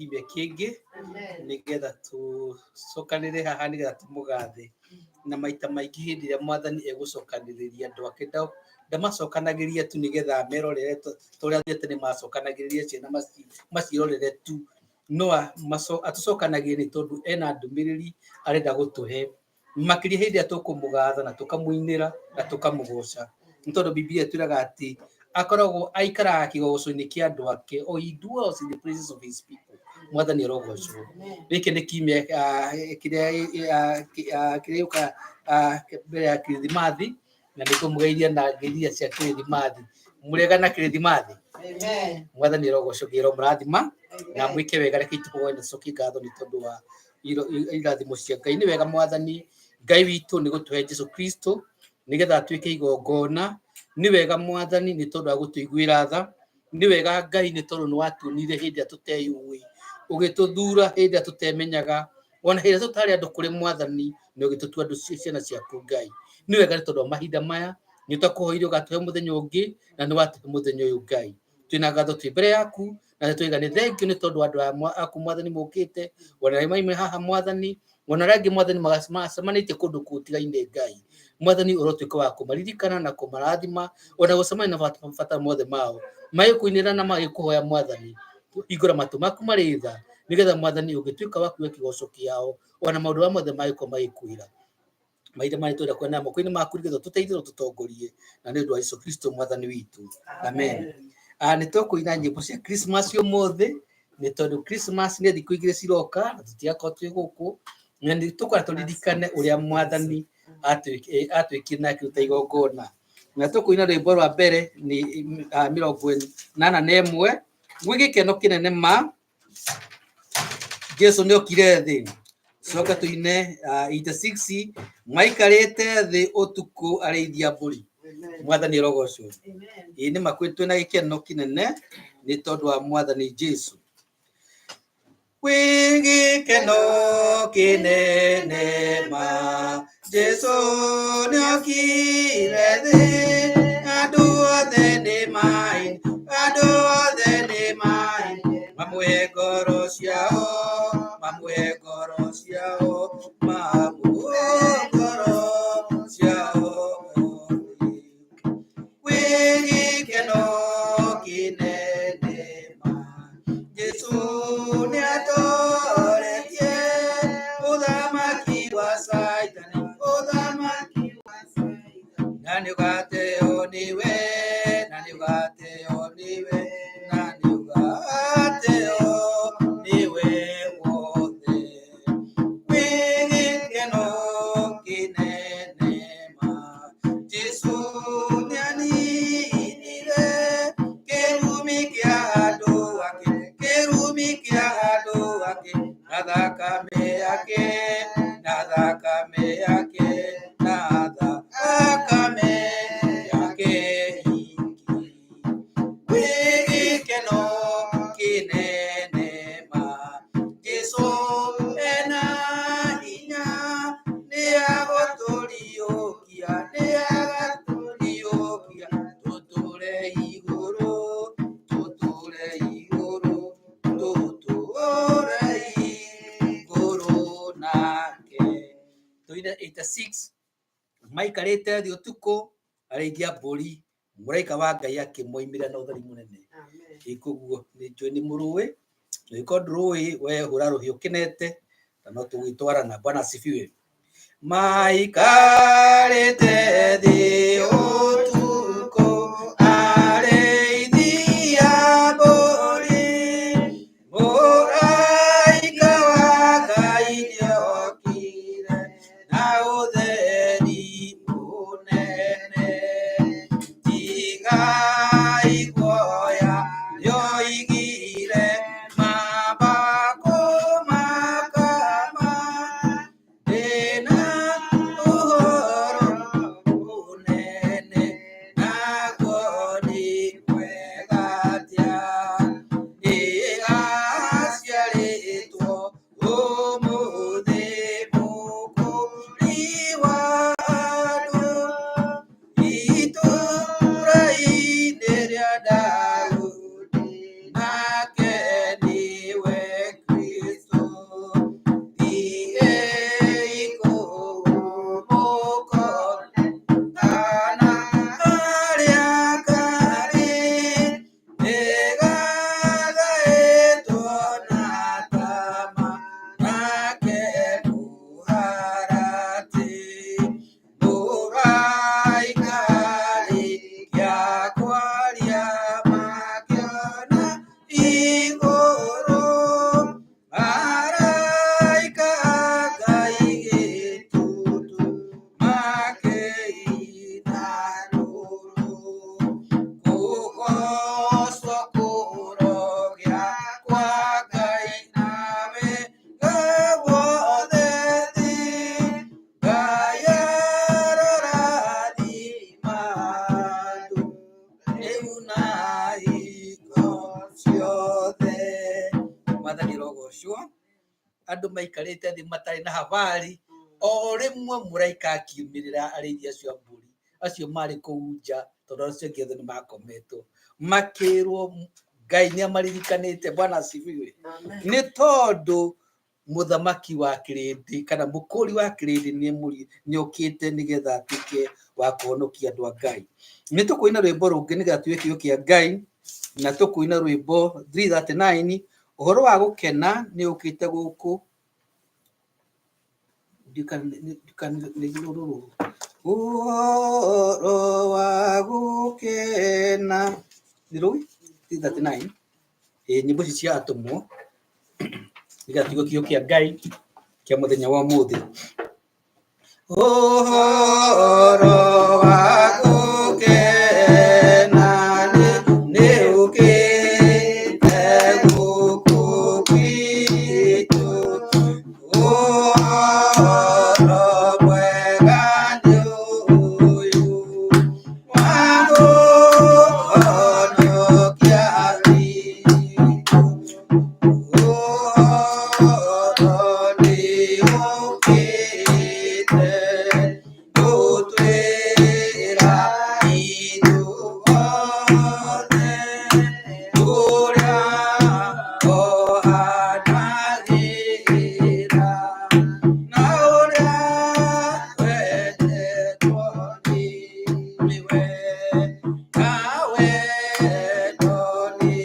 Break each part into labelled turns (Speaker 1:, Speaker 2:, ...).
Speaker 1: Kiumia kĩngĩ nĩgetha tũcokanĩre haha nĩgetha tũmũgathe. Na maita maingĩ hĩndĩ ĩrĩa mwathani egũcokanĩrĩria andũ ake, ndamacokanagĩria tu nĩgetha merorere ta ũrĩa tene macokanagĩrĩria ciana maciĩrorere tu, no atũcokanagĩria nĩ tondũ ena ndũmĩrĩri arenda gũtũhe, makĩria hĩndĩ ĩrĩa tũkũmũgatha na tũkamũinĩra na tũkamũgoca, nĩ tondũ Bibilia ĩtwĩraga atĩ akoragwo aikaraga kĩgoco-inĩ kĩa andũ ake, or he dwells in the praises of his people. Mwathani arogocwo. Gĩkĩ nĩ kiumia kĩrĩa gĩũkaga mbere ya Kirithimathi, na nĩ ngũmũgeithia na ngeithia cia Kirithimathi. Mũrĩega na Kirithimathi? Mwathani arogocwo. Ngĩrwo mũrathima na mwĩke wega. Reke tũhoe na tũcokie ngatho nĩ tondũ wa irathimo cia Ngai. Nĩ wega mwathani Ngai witũ nĩ gũtũhe Jesu Kristo nĩgetha atuĩke igongona. Nĩ wega mwathani nĩ tondũ wa gũtũiguĩra tha. Nĩ wega Ngai nĩ tondũ nĩ watuonire hĩndĩ ĩrĩa tũteyũĩ, ũgĩtũthura hĩndĩ ĩrĩa tũtemenyaga, ona hĩndĩ ĩrĩa tũtarĩ andũ kũrĩ mwathani, nĩ ũgĩtũtua andũ ciana ciaku Ngai. Nĩ wega nĩ tondũ wa mahinda maya, nĩ twakũhoire ũgatũhe mũthenya ũngĩ, na nĩ watũhe mũthenya ũyũ Ngai. Twĩna ngatho twĩ mbere yaku, na nĩ twaiga nĩ thengiũ nĩ tondũ andũ aya aku mwathani mokĩte, ona arĩa maime haha mwathani, ona arĩa angĩ mwathani macemanĩtie kũndũ gũtigaine Ngai. Mwathani ũrotuĩka wa kũmaririkana na kũmarathima, ona gũcemania na mabata mothe mao magĩkũinĩra na magĩkũhoya mwathani. Hingũra matũ maku marĩ tha, nĩgetha mwathani ũngĩtuĩka wa kuoya kĩgoco kĩao, ona maũndũ marĩa mothe mangĩkorwo magĩkwĩra mahinda marĩa twenda kuona moko-inĩ maku, nĩgetha ũtũteithie na ũtũtongorie, na nĩ ũndũ wa Jesu Kristo mwathani witũ, amen. Nĩ tũkũina nyĩmbo cia Christmas ũmũthĩ, nĩ tondũ Christmas nĩ thikũ 2 ciroka na tũtigakorwo twĩ gũkũ, na nĩ tũkwenda tũririkane ũrĩa mwathani atwĩkire na akĩruta igongona. Na tũkũina rwĩmbo rwa mbere nĩ 81, gwĩ gĩkeno kĩnene ma Jesu nĩ okire thĩ. Coka tũine 86, maikarĩte thĩ ũtukũ arĩithia mbũri. Mwathani arogocwo. Ĩĩ nĩ ma twĩna gĩkeno kĩnene nĩ tondũ wa mwathani Jesu. Gwĩ gĩkeno kĩnene ma Jesu nĩokire thĩ, andũ othe nĩ maine, andũ othe nĩ maine, mamũhe ngoro ciao, mamũhe ngoro ciao, mamũhe ngoro ciao. Gwĩ gĩkeno kĩnene ma Jesu nĩatoretie ũthamaki wa Caitani, ũthamaki wa Caitani, na nĩũgateo nĩwe, na nĩũgateo nĩwe, na nĩũgateo nĩwe wothe. Gwĩ gĩkeno kĩnene ma Jesu nĩaninire kĩrumi kĩa andũ ake, kĩrumi kĩa andũ ake, na thakame yake, na thakame yake, na thakame yake nyingĩ. Gwĩ gĩkeno kĩnene ma Jesu ena hinya, nĩagũtũriũkia, nĩagatũriũkia, tũtũre igũrũ, tũtũre igũrũ, tũtũre igũrũ nake. Tũine 86, maikarĩte thĩ ũtukũ arĩithia mbũri, mũraika wa Ngai akĩmoimĩra na ũtheri mũnene. Ĩ koguo nĩ njũĩ nĩ mũrũĩ, angĩkorwo ndũrũĩ we hũra rũhiũ ũkenete na no tũgĩtwarana. Bwana asifiwe. Maikarĩte thĩ ũtukũ arĩithia mbũri, mũraika wa Ngai nĩokire na ũtheri mũnene. Tigai guoya nĩoigire, mamba kũmakama, ndĩna ũhoro mũnene. Arogocwo. Andũ maikarĩte thĩ matarĩ na habari, o rĩmwe mũraika akiumĩrĩra arĩithi acio a mbũri acio marĩ kũu nja, tondũ acio angĩ othe nĩ makometwo, makĩrwo Ngai nĩ amaririkanĩte. Bwana asifiwe. Nĩ tondũ mũthamaki wa kĩrĩndĩ kana mũkũri wa kĩrĩndĩ nĩ okĩte nĩgetha atuĩke wa kũhonokia andũ a Ngai. Nĩ tũkũina rwĩmbo rũngĩ nĩgetha tuwe kĩo kĩa Ngai, na tũkũina rwĩmbo 339, ũhoro wa gũkena nĩ ũkĩte gũkũ. Ũhoro wa gũkena nĩ rũi 339, ĩ nyĩmbo ici cia atũmwo, nĩgetha tuigue kiugo kĩa Ngai kĩa mũthenya wa ũmũthĩ. Ũhoro wa gũkena nĩ ũkĩte gũkũ gwitũ, ũhoro mwega nĩ ũyũ wa kũhonokia witũ. Ũhoro nĩ ũkĩte gũtwĩra ithuothe ũrĩa ohanagĩra na ũrĩa wendetwo nĩwe, na wendo nĩ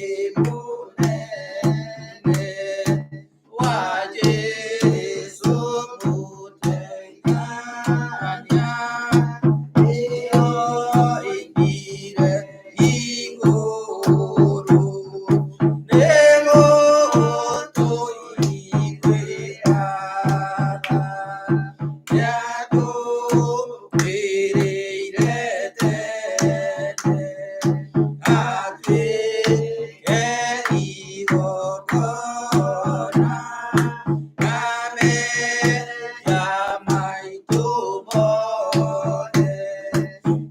Speaker 1: mũnene wa Jesũ mũteithania, nĩo oimire igũrũ nĩgũtũiguĩra tha, nĩatũkuĩrĩire tene atuĩke igongona na mehia maitũ mothe,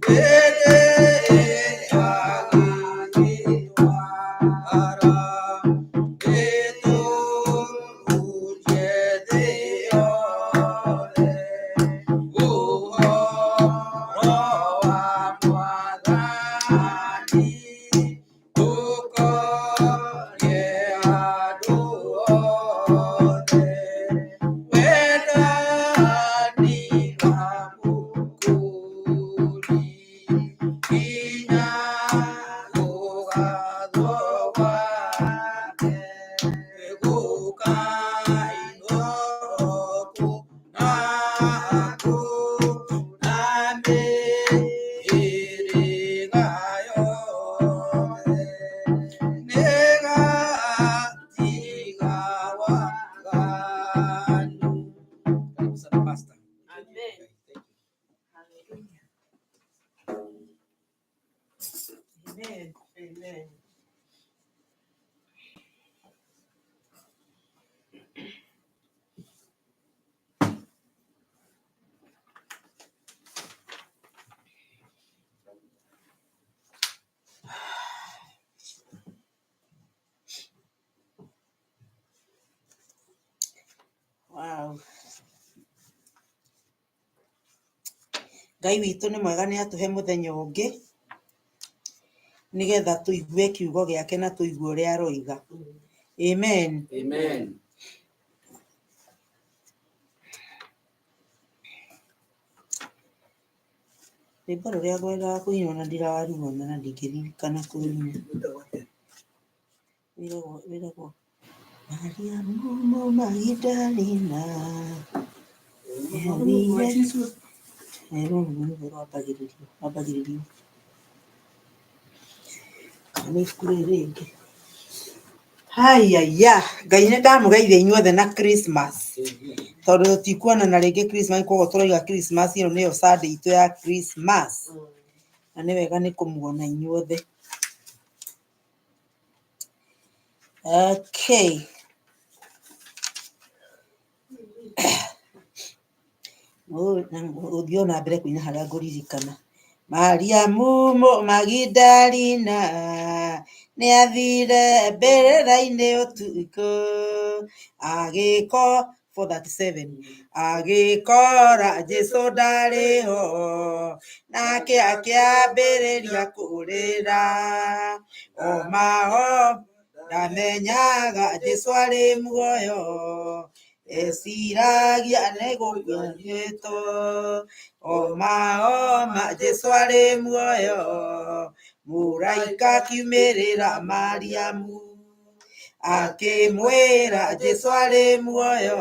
Speaker 1: hĩndĩ ĩrĩa agĩtwara ĩtũhunjie thĩ yothe ũhoro wa Mwathani, ũkorie andũ othe wendani wa Mũkũũri, nginya gũgathwo gwake gũkainwo kũ na kũ na mĩhĩrĩga yothe, nĩgatiga waganu. Karibu sana Pastor.
Speaker 2: Amen.
Speaker 1: Thank you.
Speaker 2: Hallelujah. Amen. Amen. Wow. Ngai witũ nĩ mwega, nĩ atũhe mũthenya ũngĩ nĩgetha tũigue kiugo gĩake na tũigue ũrĩa aroiga. Amen.
Speaker 1: Amen.
Speaker 2: Rwĩmbo rũrĩa ngwendaga kũina na ndiraruona na ndingĩririkana kũrũina. Rwĩragwo Mariamu Magdalena nĩathire. Rũu nĩruo rwambagĩrĩrio. Kana nĩ ibuku rĩrĩ rĩngĩ. Haiya, Ngai nĩ ndamũgeithia inyuothe na Christmas, tondũ tũtikuonana rĩngĩ Christmas, koguo tũroiga Christmas ĩno nĩyo Sunday itũ ya Christmas, na nĩ wega nĩ kũmuona inyuothe. Okay. Ũthiĩ o na mbere kũina harĩa ngũririkana. Mariamu Magdalena Nĩathire mbĩrĩra-inĩ ũtukũ agĩko 437 agĩkora Jesũ ndarĩ ho nake akĩambĩrĩria kũrĩra oma o ndamenyaga Jesũ arĩ muoyo eciragia nĩ gũkuĩtwo oma oma Jesũ arĩ muoyo mũraika akiumĩrĩra Mariamu akĩmwĩra Jesũ arĩ muoyo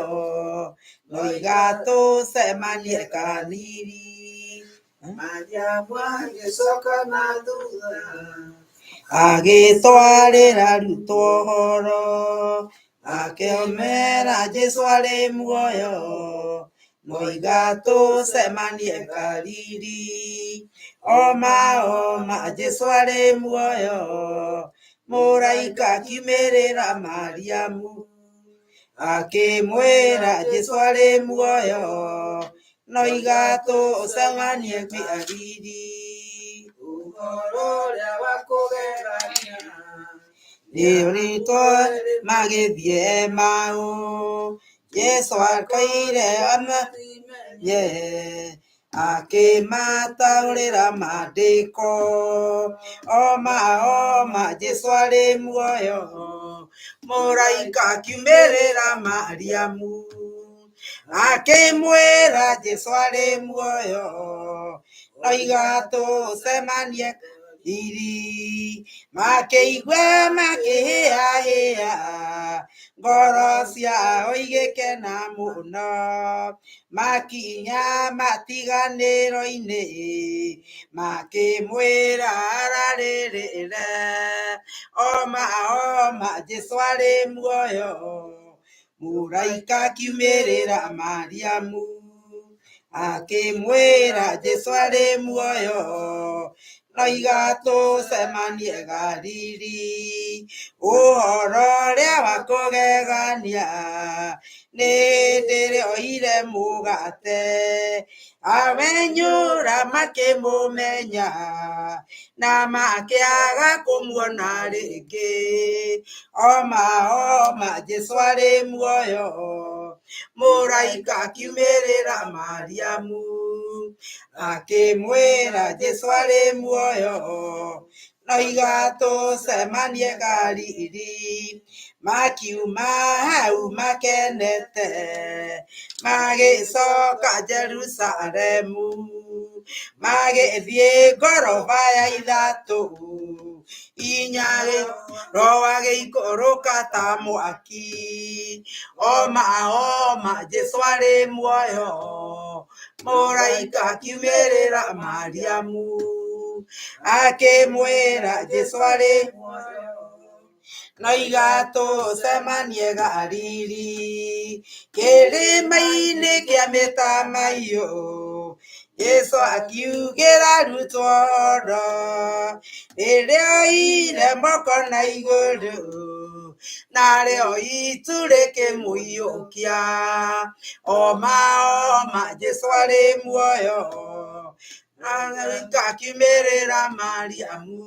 Speaker 2: noiga tũcemanie Kalili.
Speaker 3: Mariamu agĩcoka na thutha
Speaker 2: Agĩtwarĩra arutwo ũhoro akĩmera Jesũ arĩ muoyo noiga tũcemanie Kalili. Oma oma Jesũ arĩ muoyo mũraika akiumĩrĩra Mariamu akĩmwĩra Jesũ arĩ muoyo noiga tũcemanie Kalili.
Speaker 3: Ũhoro ũrĩa wa kũgegania
Speaker 2: Nĩũrĩtwo magĩthiĩ Emau Jesũ akoire amenye akĩmataũrĩra maandĩko oma oma Jesũ arĩ muoyo mũraika akiumĩrĩra Mariamu akĩmwĩra Jesũ arĩ muoyo noiga tũcemanie Riri makĩigua makĩhĩahĩa ngoro ciao igĩkena mũno makinya matiganĩro-inĩ makĩmwĩra ararĩrĩre oma oma Jesũ arĩ muoyo mũraika akiumĩrĩra Mariamu akĩmwĩra Jesũ arĩ muoyo noiga tũcemanie Galili. Ũhoro ũrĩa wa kũgegania nĩ ndĩrĩoire mũgate amenyũra makĩmũmenya na makĩaga kũmuona rĩngĩ. Oma oma Jesũ arĩ muoyo mũraika akiumĩrĩra Mariamu akĩmwĩra Jesũ arĩ muoyo noiga tũcemanie Galili. Makiuma hau makenete magĩcoka Jerusalemu magĩthiĩ ngoroba ya ithatũ inya roho agĩikũrũka ta mwaki oma oma Jesũ arĩ muoyo mũraika akiumĩrĩra Mariamu akĩmwĩra Jesũ arĩ noiga tũcemanie Galili kĩrĩma-inĩ kĩa mĩtamaiyũ Jesũ akiugĩra arutwo ũhoro rĩrĩa oire moko na igũrũ narĩo itu rĩkĩmũiyũkia oma oma Jesũ arĩ muoyo mũraika akiumĩrĩra Mariamu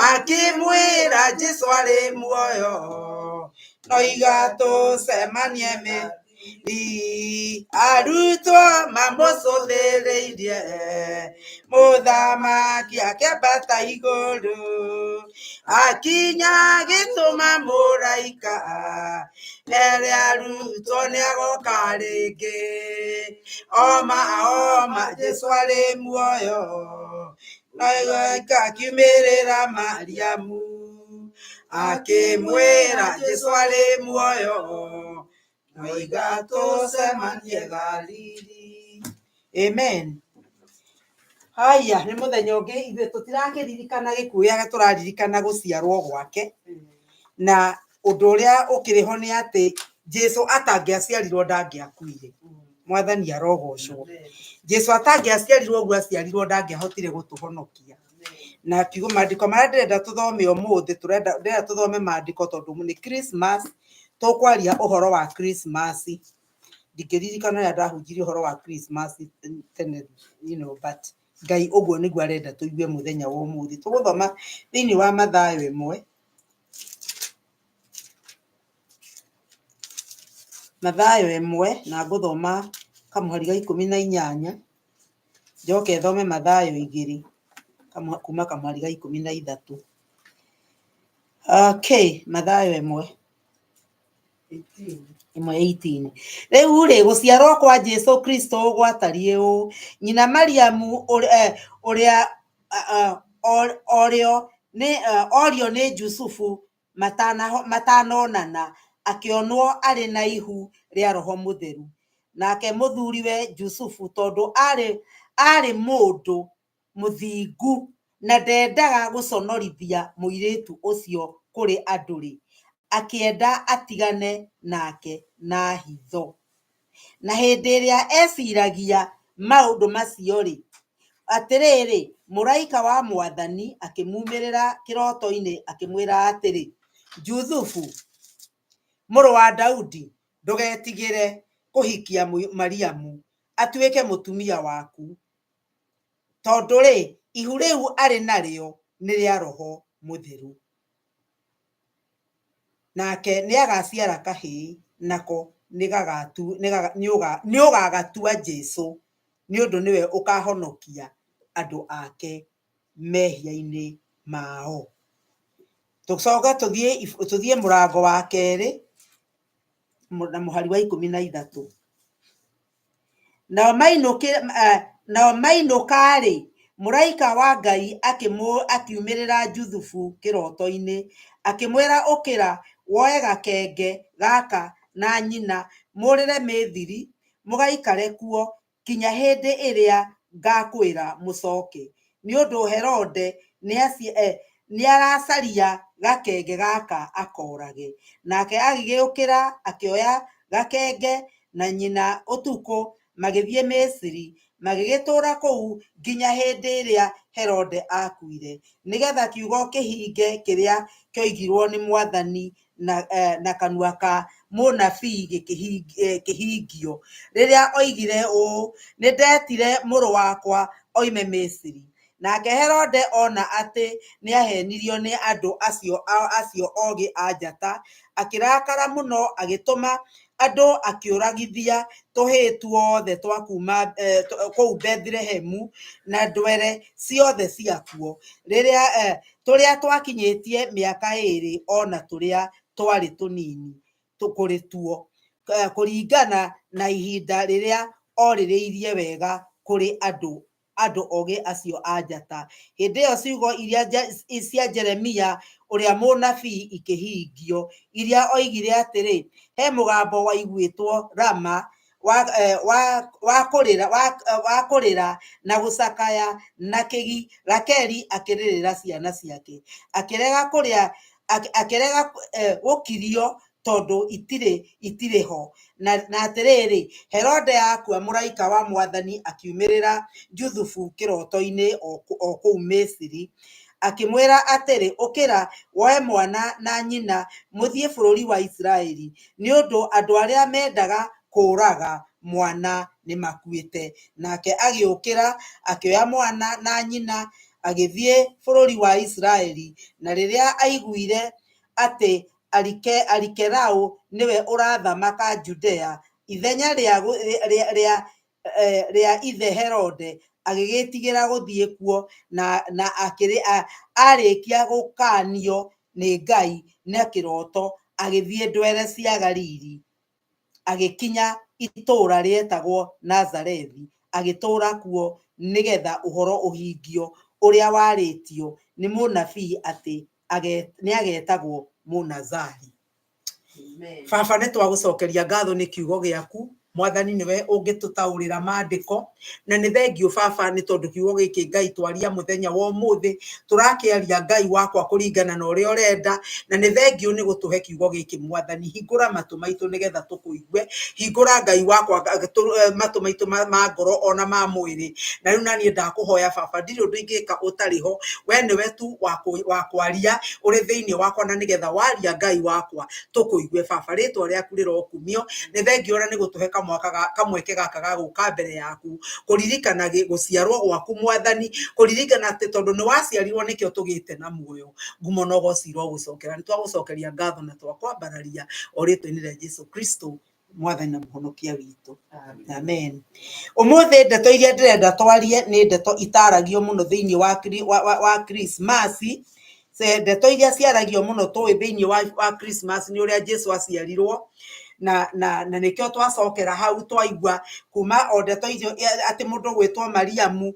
Speaker 2: akĩmwĩra Jesũ arĩ muoyo noiga tũcemanie mĩri arutwo mamũcũthĩrĩirie mũthamaki akĩambata igũrũ akinya agĩtũma mũraika ere arutwo nĩagoka rĩngĩ oma oma Jesũ arĩ muoyo mũraika akiumĩrĩra Mariamu akĩmwĩra Jesũ arĩ muoyo noiga tũcemanie Galili. Amen. Haya nĩ mũthenya ũngĩ ithuĩ tũtirakĩririkana gĩkuũ gĩake tũraririkana gũciarwo gwake na ũndũ ũrĩa ũkĩrĩ ho nĩ atĩ Jesũ atangĩaciarirwo ndangĩakuire. Mwathani arogocwo. Jesũ atangĩaciarirwo ũguo aciarirwo ndangĩahotire gũtũhonokia. Na kiugo maandĩko marĩa ndĩrenda tũthome ũmũthĩ tũrenda ndĩrenda tũthome maandĩko tondũ nĩ Christmas tũkwaria ũhoro wa Christmas. Ndingĩririkana ũrĩa ndahunjirie ũhoro wa Christmas tene, you know, but Ngai ũguo nĩguo arenda tũigue mũthenya wa ũmũthĩ. Tũgũthoma thĩinĩ wa Mathayo 1. Mathayo 1 na ngũthoma kamũhari ga 18, njoke thome Mathayo 2 kuma kamũhari ga 13. Okay, Mathayo 1. 1:18. Rĩu rĩ, gũciarwo kwa Jesu Kristo gwatariĩ ũũ: nyina Mariamu ũrĩa orio nĩ Jusufu matanonana, akĩonwo arĩ na ihu rĩa Roho Mũtheru. Nake mũthuriwe Jusufu, tondũ aarĩ mũndũ mũthingu na ndendaga gũconorithia mũirĩtu ũcio kũrĩ andũ-rĩ, akĩenda atigane nake na hitho. Na hĩndĩ ĩrĩa eciragia maũndũ macio-rĩ, atĩrĩrĩ, mũraika wa Mwathani akĩmumĩrĩra kĩroto-inĩ akĩmwĩra atĩrĩ, Juthufu, mũrũ wa Daudi, ndũgetigĩre kũhikia Mariamu atuĩke mũtumia waku, tondũ rĩ, ihu rĩu arĩ narĩo nĩ rĩa Roho Mũtheru. Nake nĩagaciara kahĩĩ, nako nĩũgagatua Jesũ, nĩ ũndũ nĩwe ũkahonokia andũ ake mehia-inĩ mao. Tũcoke tũthiĩ mũrango wa 2 na mũhari wa 13. Nao mainũka-rĩ, mũraika wa Ngai akiumĩrĩra Juthufu kĩroto-inĩ, akĩmwĩra, ũkĩra, woe gakenge gaka na nyina, mũũrĩre Misiri, mũgaikare kuo kinya hĩndĩ ĩrĩa ngakwĩra mũcoke, nĩ ũndũ Herode nĩaracaria gakenge gaka akoorage. Nake agĩgĩũkĩra, akĩoya gakenge na nyina ũtukũ, magĩthiĩ Misiri, magĩgĩtũũra kũu nginya hĩndĩ ĩrĩa Herode aakuire, nĩgeetha kiugo kĩhinge kĩrĩa kĩoigirwo nĩ Mwathani na kanua ka mũnabii kĩhingio, rĩrĩa oigire ũũ, nĩndetire mũrũ wakwa oime Misiri. Nake Herode ona atĩ nĩahenirio nĩ andũ acio ogĩ a njata, akĩrakara mũno, agĩtũma andũ akĩũragithia tũhĩĩ tuothe twa kuuma kũu Bethilehemu na ndwere ciothe ciakuo, rĩrĩa tũrĩa twakinyĩtie mĩaka 2 ona tũrĩa twarĩ tũnini kũrĩ tuo, kũringana na ihinda rĩrĩa orĩrĩirie wega kũrĩ andũ ogĩ acio a njata. Hĩndĩ ĩyo ciugo iria cia Jeremia ũrĩa mũnabii ikĩhingio, iria oigire atĩrĩ, he mũgambo waiguĩtwo Rama wa kũrĩra na gũcakaya na kĩgi, Rakeli akĩrĩrĩra ciana ciake, akĩrega gũkirio tondũ itirĩ ho. Na atĩrĩrĩ, Herode akua, mũraika wa Mwathani akiumĩrĩra Juthufu kĩroto-inĩ o kũu Misiri, akĩmwĩra atĩrĩ, ũkĩra, woe mwana na nyina, mũthiĩ bũrũri wa Isiraeli, nĩ ũndũ andũ arĩa mendaga kũũraga mwana nĩmakuĩte. Nake agĩũkĩra, akĩoya mwana na nyina, agĩthiĩ bũrũri wa Isiraeli. Na rĩrĩa aiguire atĩ Arikelau nĩwe ũrathamaka Judea ithenya rĩa ithe Herode, agĩgĩtigĩra gũthiĩ kuo, na arĩkia gũkaanio nĩ Ngai na kĩroto, agĩthiĩ ndwere cia Galili, agĩkinya itũũra rĩetagwo Nazarethi, agĩtũũra kuo nĩgeetha ũhoro ũhingio ũrĩa warĩtio nĩ mũnabii atĩ nĩagetagwo Mũnazari. Baba, nĩ twagũcokeria ngatho nĩ kiugo gĩaku. Mwathani nĩwe ũngĩtũtaũrĩra maandĩko, na nĩ thengio baba nĩ tondũ kiugo gĩkĩ Ngai twaria mũthenya wa ũmũthĩ, tũrakĩaria Ngai wakwa kũringana na ũrĩa ũrenda, na nĩ thengio nĩ gũtũhe kiugo gĩkĩ Mwathani. Hingũra matũ maitũ nĩgetha tũkũigue, hingũra Ngai wakwa matũ maitũ ma ngoro ona ma mwĩrĩ. Na rĩu naniĩ ndakũhoya baba, ndirĩ ũndũ ingĩka ũtarĩ ho, we nĩwe tu wa kwaria ũrĩ thĩinĩ wakwa, na nĩgetha waria Ngai wakwa tũkũigue baba. Rĩtwa rĩaku rĩrokumio. Nĩ thengio ona nĩ gũtũhe Kamwaka kamweke gaka ga gũka mbere yaku kũririkana gũciarwo gwaku Mwathani, kũririkana atĩ tondũ nĩ waciarirwo nĩkĩo tũgĩte na muoyo. Ngumo na ũgoci irogũcokera. Nĩ twagũcokeria ngatho na twakwambararia o rĩtwa-inĩ rĩa Jesu Kristo Mwathani na Mũhonokia witũ. Amen. Ũmũthĩ ndeto iria ndĩrenda twarie nĩ ndeto itaragio mũno thĩinĩ wa Christmas. Ndeto iria ciaragio mũno tũĩ thĩinĩ wa Christmas nĩ ũrĩa Jesu aciarirwo, na nĩkĩo twacokera hau twaigua kuma o ndeto icio atĩ mũndũ gwĩtwo Mariamu,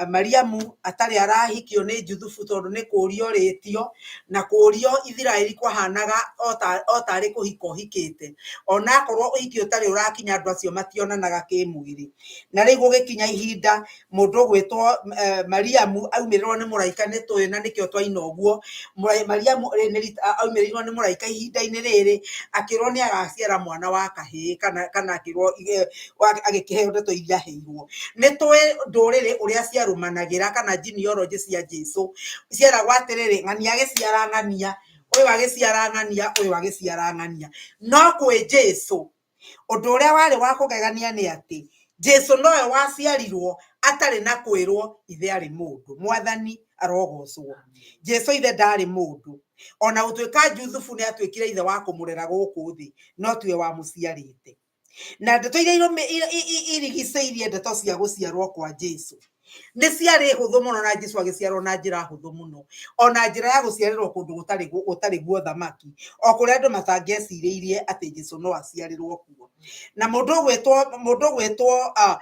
Speaker 2: Mariamu atarĩ arahikio nĩ Juthubu tondũ nĩ kũrio rĩtio, na kũrio Ithiraeli kwahanaga o tarĩ kũhika ũhikĩte, onakorwo ũhiki ũtarĩ ũrakinya andũ acio mationanaga kĩmwĩrĩ. Na rĩu gũgĩkinya ihinda mũndũ ũgwĩtwo Mariamu aumĩrĩrwo nĩ mũraika, nĩ tũĩ na nĩkĩo twaina ũguo. Mariamu aumĩrĩirwo nĩ mũraika ihinda-inĩ rĩrĩ akĩrwo nĩ agaciara mwana wa kahĩĩ, kana akĩrwo agĩkĩheo ndeto iria aheirwo. Nĩ tũĩ ndũrĩrĩ ũrĩa ciarũmanagĩra kana genealogy cia Jesu ciaragwo atĩrĩrĩ, ng'ania agĩciara ng'ania, ũyũ agĩciara ng'ania, ũyũ agĩciara ng'ania. No kwĩ Jesu ũndũ ũrĩa warĩ wa kũgegania nĩ atĩ Jesu nowe waciarirwo atarĩ na kwĩrwo ithe arĩ mũndũ. Mwathani arogocwo. Jesu ithe ndarĩ mũndũ, ona gũtuĩka Juthubu nĩ atuĩkire ithe wa kũmũrera gũkũ thĩ, no tiwe wamũciarĩte. Na ndeto iria irigicĩirie ndeto cia gũciarwo kwa Jesu nĩ ciarĩ hũthũ mũno, na Jesu agĩciarwo na njĩra hũthũ mũno, ona njĩra ya gũciarĩrwo kũndũ gũtarĩ guo thamaki, o kũrĩa andũ matangĩecirĩirie atĩ Jesu no aciarĩrwo kuo. Na mũndũ ũgwĩtwo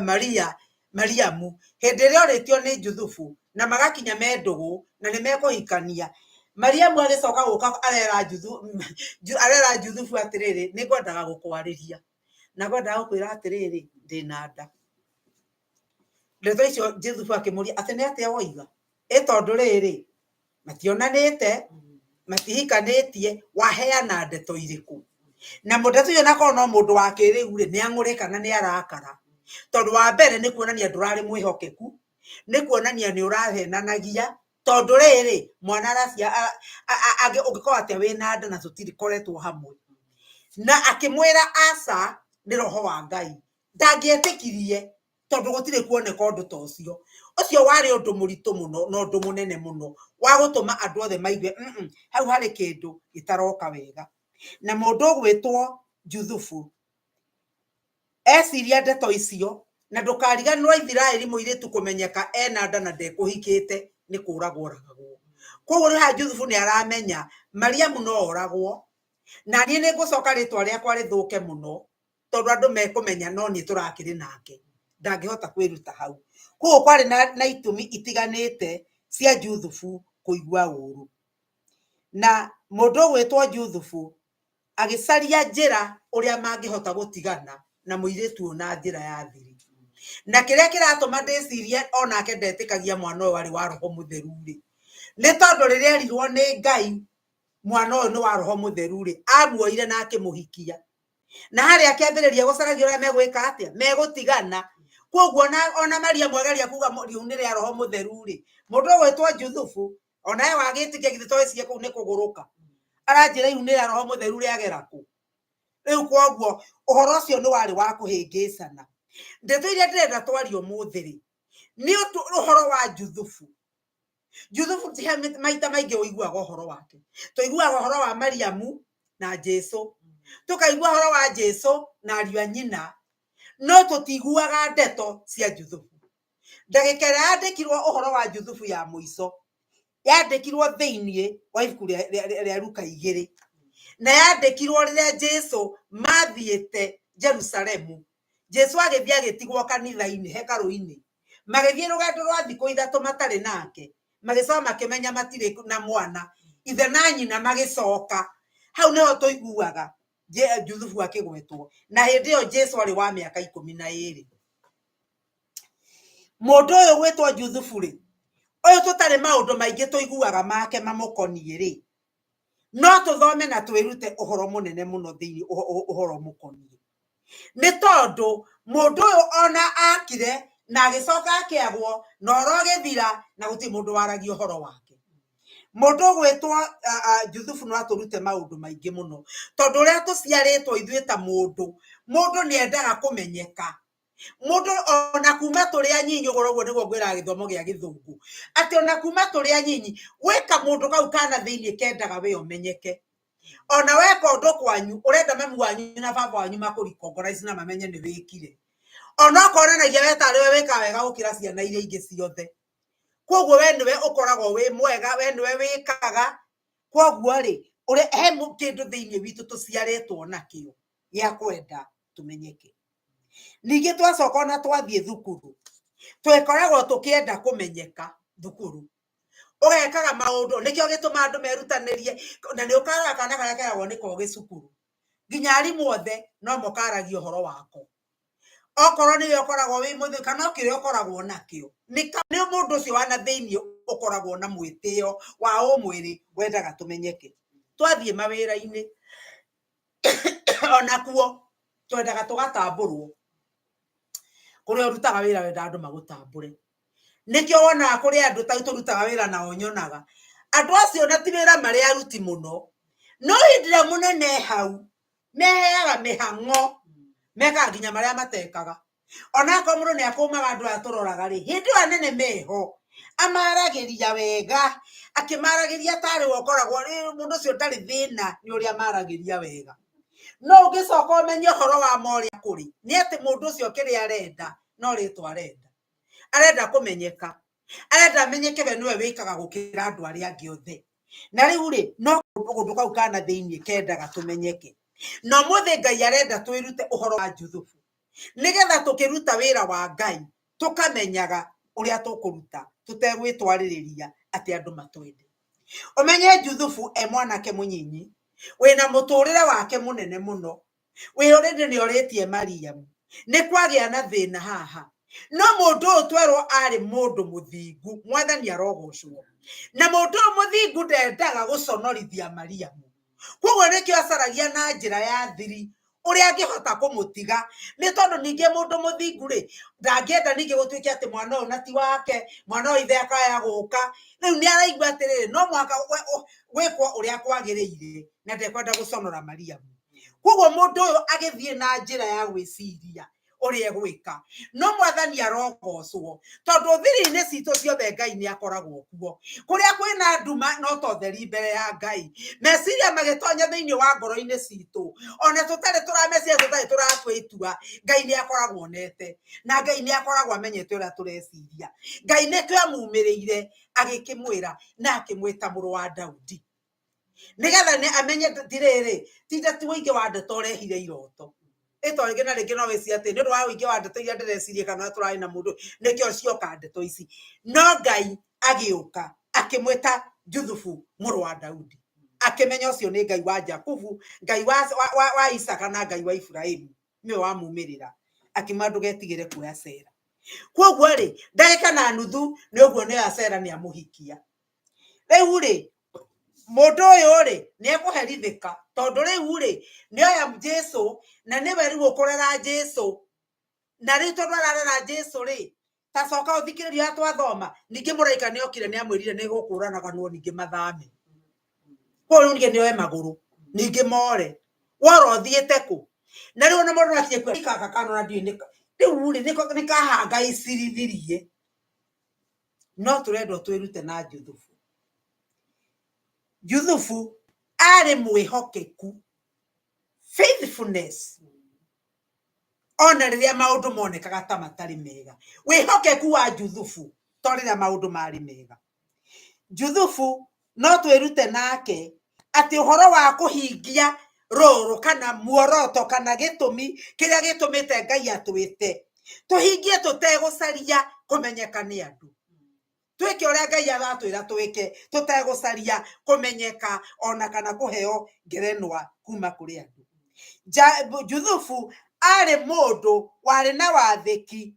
Speaker 2: Maria, Mariamu, hĩndĩ ĩrĩa orĩtio nĩ Juthubu na magakinya me ndũgũ na nĩ mekũhikania, Mariamu agĩcoka gũka arera Juthubu atĩrĩrĩ, nĩ ngwendaga gũkwarĩria na ngwendaga gũkwĩra atĩrĩrĩ, ndĩna nda. Ndeto icio Juthubu akĩmũria atĩ nĩ atĩa woiga, ĩ tondũ rĩrĩ mationanĩte, matihikanĩtie, waheana ndeto irĩkũ? Na ndeto icio nakorwo no mũndũ wa kĩrĩu rĩ, nĩ ang'ũre kana nĩ arakara, tondũ wa mbere nĩ kuonania ndũrarĩ mwĩhokeku, nĩ kuonania nĩ ũrahenanagia, tondũ rĩrĩ mwana aracia ũngĩkorwo atĩa wĩna nda na tũtirĩ hamwe. Na akĩmwĩra aca, nĩ roho wa Ngai. Ndangĩetĩkirie tondũ gũtirĩ kuoneka ũndũ ta ũcio. Ũcio warĩ ũndũ mũritũ mũno na ũndũ mũnene mũno wa gũtũma andũ othe maigue hau harĩ kĩndũ gĩtaroka wega. Na mũndũ ũgwĩtwo Juthubu eciria ndeto icio, na ndũkariganĩrwo Ithiraeli mũirĩtu kũmenyeka ena nda na ndekũhikĩte nĩ kũragwo oragagwo. Koguo rĩu haha Juthubu nĩ aramenya Mariamu no oragwo, na niĩ nĩ ngũcoka rĩtwa rĩakwa rĩthũke mũno tondũ andũ mekũmenya no niĩ tũrakĩrĩ nake, ndangĩhota kwĩruta hau. Koguo kwarĩ na itũmi itiganĩte cia Juthubu kũigua ũru. Na mũndũ ũgwĩtwo Juthubu agĩcaria njĩra ũrĩa mangĩhota gũtigana na mũirĩtu ũyũ na njĩra ya thiri. Na kĩrĩa kĩratũma ndĩcirie onake ndetĩkagia mwana ũyũ arĩ wa roho mũtheru rĩ, nĩ tondũ rĩrĩa erirwo nĩ Ngai mwana ũyũ nĩ wa roho mũtheru rĩ, amuoire na akĩmũhikia. Na harĩa akĩambĩrĩria gũcaragia ũrĩa megwĩka atĩa, megũtigana. Koguo ona Mariamu ageria kuga riu nĩ rĩa roho mũtheru rĩ, mũndũ ũgwĩtwo Juthubu onawe wagĩtĩkia githĩ to ĩcirie kũu nĩ kũgũrũka, aranjĩra ihu nĩ rĩa roho mũtheru rĩagera kũ. Rĩu koguo ũhoro ũcio nĩ warĩ wa kũhĩngĩcana. Ndeto iria ndĩrenda twarie ũmũthĩ rĩ, nĩ ũhoro wa Juthubu. Juthubu ti maita maingĩ ũiguaga ũhoro wake. Tũiguaga ũhoro wa Mariamu na Jesu, tũkaigua ũhoro wa Jesu na ariũ a nyina, no tũtiguaga ndeto cia Juthubu. Ndagĩka ĩrĩa yandĩkirwo ũhoro wa Juthubu ya mũico yandĩkirwo thĩinĩ wa ibuku rĩa Luka 2, na yandĩkirwo rĩrĩa Jesu mathiĩte Jerusalemu. Jesu agĩthiĩ agĩtigwo kanitha-inĩ, hekarũ-inĩ, magĩthiĩ rũgendo rwa thikũ 3 matarĩ nake, magĩcoka makĩmenya matirĩ na mwana, ithe na nyina magĩcoka. Hau nĩho tũiguaga Juthubu akĩgwetwo, na hĩndĩ ĩyo Jesu arĩ wa mĩaka 12. Mũndũ ũyũ gwĩtwo Juthubu rĩ, ũyũ tũtarĩ maũndũ maingĩ tũiguaga make mamũkoniĩ rĩ, no tũthome na twĩrute ũhoro mũnene mũno thĩinĩ ũhoro mũkoniĩ. Nĩ tondũ mũndũ ũyũ ona akire na agĩcoka akĩagwo na ũhoro ũgĩthira na gũtirĩ mũndũ waragia ũhoro wake. Mũndũ ũgwĩtwo Juthubu no atũrute maũndũ maingĩ mũno, tondũ ũrĩa tũciarĩtwo ithuĩ ta mũndũ, mũndũ nĩ endaga kũmenyeka. Mũndũ ona kuma tũrĩ anyinyi, ũguo ũguo nĩguo ngwĩraga gĩthomo gĩa gĩthũngũ, atĩ ona kuma tũrĩ anyinyi, gwĩka mũndũ kau kana thĩiniĩ kendaga we ũmenyeke. Ona weka ũndũ kwanyu, ũrenda mami wanyu na baba wanyu makũrecognize na mamenye nĩ wĩkire. Ona okonanagia we tarĩ we wĩkaga wega gũkĩra ciana iria ingĩ ciothe. Koguo we nĩwe ũkoragwo wĩ mwega, we nĩwe wĩkaga. Koguo rĩ, ũrĩa he kĩndũ thĩiniĩ witũ tũciarĩtwo nakĩo gĩa kwenda tũmenyeke. Ningĩ twacoka ona twathiĩ thukuru, twĩkoragwo tũkĩenda kũmenyeka thukuru. Ũgekaga maũndũ, nĩkĩo gĩtũmaga andũ merutanĩrie, na nĩ ũkaraga kana karĩa keragwo nĩ kogĩ cukuru. Nginya arimũ othe no mokaragia ũhoro wako. Okorwo nĩwe ũkoragwo wĩ mũthĩ kana o kĩrĩa ũkoragwo nakĩo, nĩ mũndũ ũcio wa na thĩiniĩ ũkoragwo na mwĩtĩo wa ũmwĩrĩ wendaga tũmenyeke. Twathiĩ mawĩra-inĩ, onakuo twendaga tũgatambũrwo. Kũrĩa ũrutaga wĩra wendaga andũ magũtambũre. Nĩkĩo wonaga kũrĩ andũ tau tũrutaga wĩra nao nyonaga. Andũ acio na ti wĩra marĩ aruti mũno, no hĩndĩ ĩrĩa mũnene hau, meheaga mĩhang'o, mekaga nginya marĩa matekaga. Onakorwo mũndũ nĩ akũmaga andũ aya tũroraga rĩ, hĩndĩ ĩyo anene meho, amaragĩria wega, akĩmaragĩria tarĩ we ũkoragwo, mũndũ ũcio ndarĩ thĩna nĩ ũrĩa amaragĩria wega. No ũngĩcoka ũmenye ũhoro wa ma ũrĩa kũrĩ, nĩ atĩ mũndũ ũcio kĩrĩa arenda, no rĩtwa arenda. Arenda kũmenyeka. Arenda amenyeke we nĩwe wĩkaga gũkĩra andũ arĩa angĩ othe. Na rĩu rĩ, no kũndũ kau kana thĩiniĩ kendaga tũmenyeke. Na ũmũthĩ Ngai arenda twĩrute ũhoro wa Juthubu, nĩgetha tũkĩruta wĩra wa Ngai, tũkamenyaga ũrĩa tũkũruta, tũtegwĩtwarĩrĩria atĩ andũ matwende. Ũmenye Juthubu e mwanake mũnyinyi, wĩna mũtũrĩre wake mũnene mũno, wĩ already nĩ orĩtie Mariamu, nĩ kwagĩa na thĩna haha. No mũndũ ũyũ twerwo arĩ mũndũ mũthingu, Mwathani arogocwo. Na mũndũ ũyũ mũthingu ndendaga gũconorithia Mariamu. Koguo nĩkĩo acaragia na njĩra ya thiri ũrĩa angĩhota kũmũtiga, nĩ tondũ ningĩ mũndũ mũthingu rĩ, ndangĩenda ningĩ gũtuĩke atĩ mwana ũyũ na ti wake, mwana ũyũ ithe akaya gũka. Rĩu nĩ araigua atĩrĩrĩ, no mũhaka gwĩkwo ũrĩa kwagĩrĩire, na ndekwenda gũconora Mariamu. Koguo mũndũ ũyũ agĩthiĩ na njĩra ya gwĩciria ũrĩa egwĩka. No Mwathani arogocwo, tondũ thiri-inĩ citũ ciothe Ngai nĩ akoragwo kuo. Kũrĩa kwĩna nduma no ta ũtheri mbere ya Ngai. Meciria magĩtonya thĩinĩ wa ngoro-inĩ citũ, ona tũtarĩ tũrameciria, tũtarĩ tũratua itua, Ngai nĩ akoragwo onete, na Ngai nĩ akoragwo amenyete ũrĩa tũreciria. Ngai nĩkĩo amumĩrĩire agĩkĩmwĩra na akĩmwĩta mũrũ wa Daudi, nĩgetha nĩ amenye tirĩrĩ, tinda ti ũingĩ wa ndeto ũrehire iroto. Ĩto rĩngĩ na rĩngĩ no wĩcirie atĩ nĩ ũndũ wa ũingĩ wa ndeto iria ndĩreciria kana tũrarĩ na mũndũ, nĩkĩo cioka ndeto ici. No Ngai agĩũka akĩmwĩta Juthubu mũrũ wa Daudi, akĩmenya ũcio nĩ Ngai wa Jakubu, Ngai wa Isaka na Ngai wa Iburahĩmu, nĩwe wamumĩrĩra akĩmwĩra ndũgetigĩre kuoya Sera. Koguo rĩ, ndagĩka na nuthu nĩ ũguo nĩ Sera nĩ amũhikia. Rĩu rĩ, mũndũ ũyũ rĩ, nĩ ekũherithĩka, tondũ rĩu rĩ, nĩ oya Jesũ, na nĩwe rĩu ũkũrera Jesũ. Na rĩu tondũ ararera Jesũ rĩ, ta coka ũthikĩrĩrie ũrĩa twathoma, ningĩ mũraika nĩ okire nĩ amwĩrire nĩ gũkũranaganwo ningĩ mathame. Koguo rĩu ningĩ nĩ oe magũrũ, ningĩ more. Wora ũthiĩte kũ? Na rĩu ona mũndũ no akinye kuo, gaka kana ona ndiũĩ nĩka, rĩu rĩ, nĩ kahangaicĩrithirie. No tũrendwo twĩrute na Juthubu. Juthubu arĩ mwĩhokeku, faithfulness, ona rĩrĩa maũndũ monekaga ta matarĩ mega. Wĩhokeku wa Juthubu to rĩrĩa maũndũ marĩ mega. Juthubu no twĩrute nake atĩ ũhoro wa kũhingia rũrũ kana muoroto kana gĩtũmi kĩrĩa gĩtũmĩte Ngai atwĩte, tũhingie tũtegũcaria kũmenyeka nĩ andũ. Twĩke ũrĩa Ngai aratwĩra twĩke tũtegũcaria kũmenyeka ona kana kũheo ngerenwa kuma kũrĩ andũ. Juthubu arĩ mũndũ warĩ na wathĩki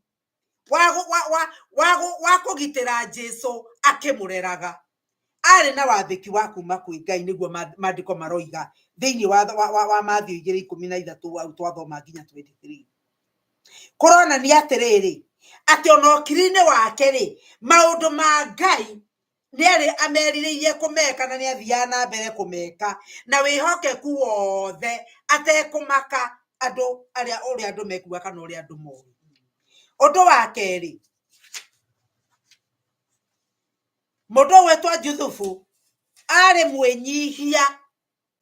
Speaker 2: wa kũgitĩra Jesũ akĩmũreraga. Arĩ na wathĩki wa kuma kwĩ Ngai, nĩguo maandĩko maroiga thĩinĩ wa Mathayo igĩrĩ ikũmi na ithatũ hau twathoma nginya 23. Kũronania atĩrĩrĩ, atĩ ona ũkiri-inĩ wake rĩ, maũndũ ma Ngai Nĩ arĩ amerirĩirie kũmeka na nĩ athiaga na mbere kũmeka na wĩhokeku wothe atekũmaka andũ arĩa ũrĩa andũ mekuga kana ũrĩa andũ moĩ. Ũndũ wa kerĩ, mũndũ ũgwĩtwo Juthubu arĩ mwĩnyihia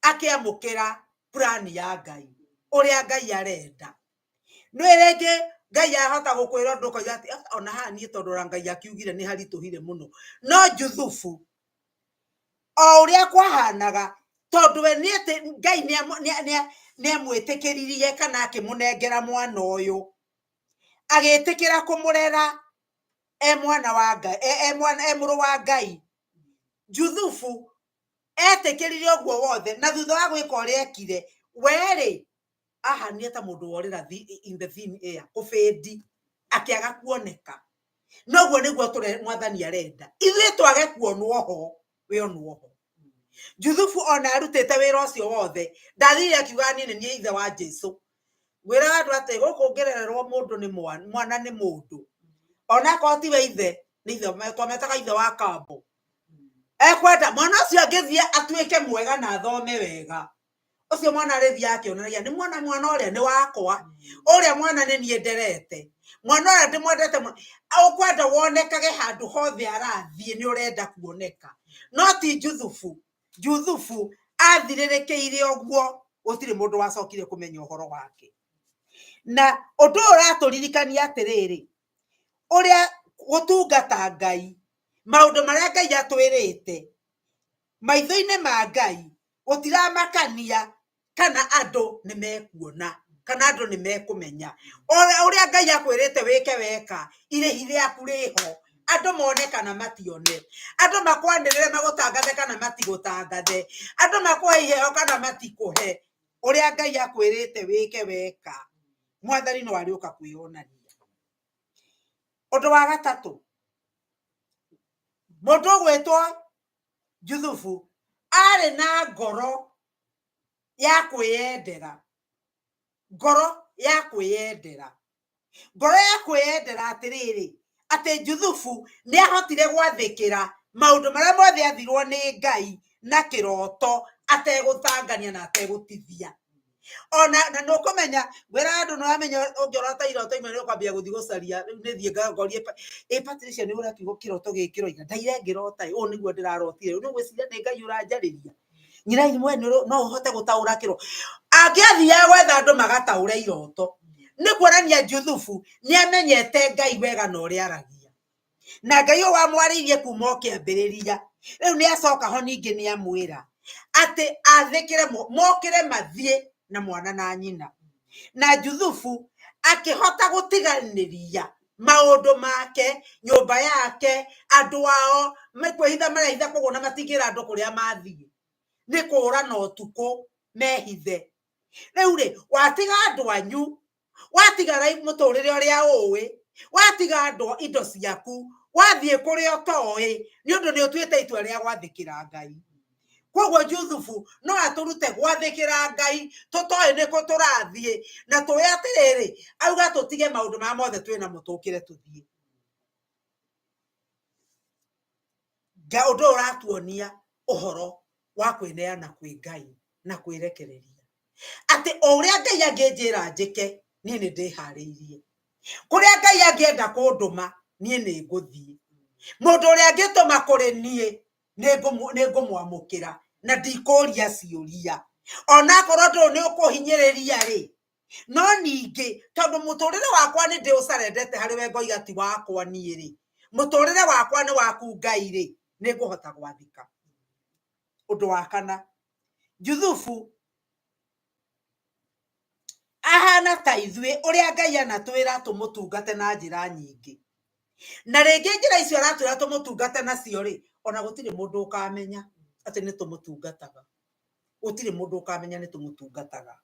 Speaker 2: akĩamũkĩra plan ya Ngai, ũrĩa Ngai arenda. Nĩ rĩngĩ Ngai ahota gũkwĩra ũndũ ũkoiga atĩ "Ah, ona haha niĩ tondũ ona Ngai akiugire nĩ haritũhire mũno." No Juthubu o ũrĩa kwahanaga, tondũ we nĩ atĩ Ngai nĩ amwĩtĩkĩririe kana akĩmũnengera mwana ũyũ, agĩtĩkĩra kũmũrera e mwana wa Ngai, e mwana, e mũrũ wa Ngai. Juthubu etĩkĩrire ũguo wothe, na thutha wa gwĩka ũrĩa ekire, we-rĩ ahanire ta mũndũ worĩra in the thin air, kũbĩndi, akĩaga kuoneka. Noguo nĩguo mwathani arenda ithuĩ twage kuonwo ho, we onwo ho. Juthubu ona arutĩte wĩra ũcio wothe, ndathire akiuga niĩ nĩ niĩ ithe wa Jesu. Ngwĩraga andũ atĩ gũkũ ũngĩrererwo mũndũ nĩ mwana nĩ mũndũ, onakorwo tiwe ithe, nĩ ithe, twametaga ithe wa kambo. Ekwenda mwana ũcio angĩthiĩ atuĩke mwega na athome wega, ũcio mwana arĩthiaga akĩonanagia nĩ mwana, mwana ũrĩa nĩ wakwa, ũrĩa mwana nĩ niĩ nderete, mwana ũrĩa ndĩmwendete mũno. Ũkwenda wonekage handũ hothe arathiĩ, nĩ ũrenda kuoneka. No ti Juthubu. Juthubu athirĩrĩkĩire ũguo, gũtirĩ mũndũ wacokire kũmenya ũhoro wake. Na ũndũ ũyũ ũratũririkania atĩrĩrĩ, ũrĩa gũtungata Ngai, maũndũ marĩa Ngai atwĩrĩte maitho-inĩ ma Ngai, gũtiramakania kana andũ nĩ mekuona kana andũ nĩ mekũmenya. Ũrĩa Ngai akwĩrĩte wĩke weka, irĩhi rĩaku rĩho, andũ mone kana matione, andũ makwanĩrĩre magũtangathe kana matigũtangathe, andũ makũhe iheo kana matikũhe. Ũrĩa Ngai akwĩrĩte wĩke weka, mwathani no arĩũka kwĩyonania. Ũndũ wa gatatũ, mũndũ ũgwĩtwo Juthubu arĩ na ngoro ya kwĩyendera, ngoro ya kwĩyendera, ngoro ya kwĩyendera atĩrĩrĩ, atĩ Juthubu nĩ ahotire gwathĩkĩra maũndũ marĩa mothe athirwo nĩ Ngai na kĩroto, ategũtangania na ategũtithia. Ona na nĩ ũkũmenya, ngwĩra andũ nĩ wamenya ũngĩrota iroto imwe nĩ ũkwambia gũthiĩ gũcaria, rĩu nĩ thiĩ ngagorie ĩ Patricia nĩ ũra kiugo kĩroto gĩkĩ kĩroiga, ndaire ngĩrota ĩ, ũũ nĩguo ndĩrarotire, rĩu nĩ ũgwĩciria nĩ Ngai ũranjarĩria. Nyina imwe no ũhote gũtaũra kĩro. Angĩathiaga gwetha andũ magataũre iroto, nĩ kuonania Juthubu nĩ amenyete Ngai wega na ũrĩa aragia. Na Ngai ũyũ wamwarĩirie kuma o kĩambĩrĩria, rĩu nĩ acoka ho ningĩ nĩ amwĩra atĩ athĩkĩre, mokĩre mathiĩ na mwana na nyina. Na Juthubu akĩhota gũtiganĩria maũndũ make, nyũmba yake, andũ ao, kwĩhitha marehitha koguo na matingĩra andũ kũrĩa mathiĩ, nĩ kũra na ũtukũ mehithe. Rĩu rĩ, watiga andũ anyu, watiga mũtũrĩre ũrĩa ũĩ, watiga andũ indo ciaku, wathiĩ kũrĩa ũtoĩ, nĩ ũndũ nĩ ũtuĩte itua rĩa gwathĩkĩra Ngai. Koguo Juthubu no atũrute gwathĩkĩra Ngai tũtoĩ nĩkũ tũrathiĩ, na tũĩ atĩrĩrĩ, auga tũtige maũndũ maya mothe twĩ namo tũkĩre tũthiĩ. Ũndũ ũyũ ũratuonia ũhoro wa kwĩneana kwĩ Ngai na kwĩrekereria. Atĩ o ũrĩa Ngai angĩnjĩra njĩke, niĩ nĩ ndĩharĩirie. Kũrĩa Ngai angĩenda kũndũma, niĩ nĩ ngũthiĩ. Mũndũ ũrĩa angĩtũma kũrĩ niĩ, nĩ ngũmwamũkĩra na ndikũria ciũria. Onakorwo ndũũ nĩ ũkũhinyĩrĩria rĩ, no ningĩ tondũ mũtũrĩre wakwa nĩ ndĩũcarendete harĩ we ngoiga ti wakwa niĩ rĩ, mũtũrĩre wakwa nĩ waku Ngai rĩ, nĩ ngũhota gwathĩka. Ũndũ wa kana, Juthubu ahana ta ithuĩ ũrĩa Ngai anatwĩra tũmũtungate na njĩra nyingĩ. Na rĩngĩ njĩra icio aratwĩra tũmũtungate nacio rĩ, ona gũtirĩ mũndũ ũkamenya atĩ nĩ tũmũtungataga. Gũtirĩ mũndũ ũkamenya nĩ tũmũtungataga.